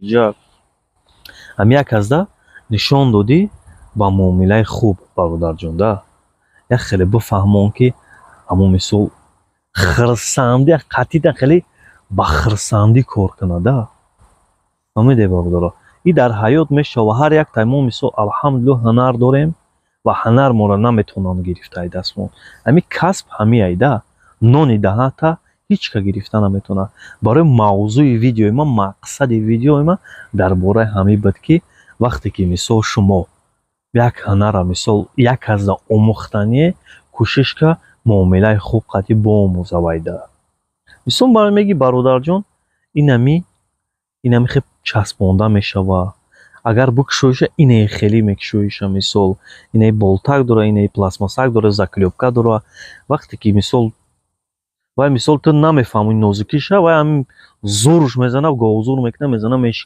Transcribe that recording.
Ҷа ҳами як азда нишон додӣ ба муомилаи хуб, бародарҷон, да, як хеле бифаҳмон, ки ҳамон мисол хирсандӣ қатида, хеле ба хирсандӣ кор кунад, да. Фаҳмиде, бародаро? И дар ҳаёт мешава. Ҳар як тай мо мисол, алҳамдулилло, ҳунар дорем ва ҳунар моро наметавонанд гирифта ай дастмон. Ҳами касб ҳами айда нони даҳата ҳеҷ ка гирифта наметавонад. Барои мавзӯи видеои ман, мақсади видеои ман дар бораи ҳамин буд, ки вақте ки мисол шумо як ҳунара, мисол, як азда омӯхтание, кӯшиш ка муомилаи хуб қатъи боомӯза вайда. Мисол, барои меги: «Бародарҷон, инами хел часпонда мешава, агар бикушоиша, ине хеле мекушоиша». Мисол, инаи болтак дора, инаи пластмассак дора, заклёпка дора. Вақте ки мисол вай, мисол, ту намефаҳмӣ нозукиша, вай ҳамин зуруш мезана, говзур мекуна, мезана, мешикана.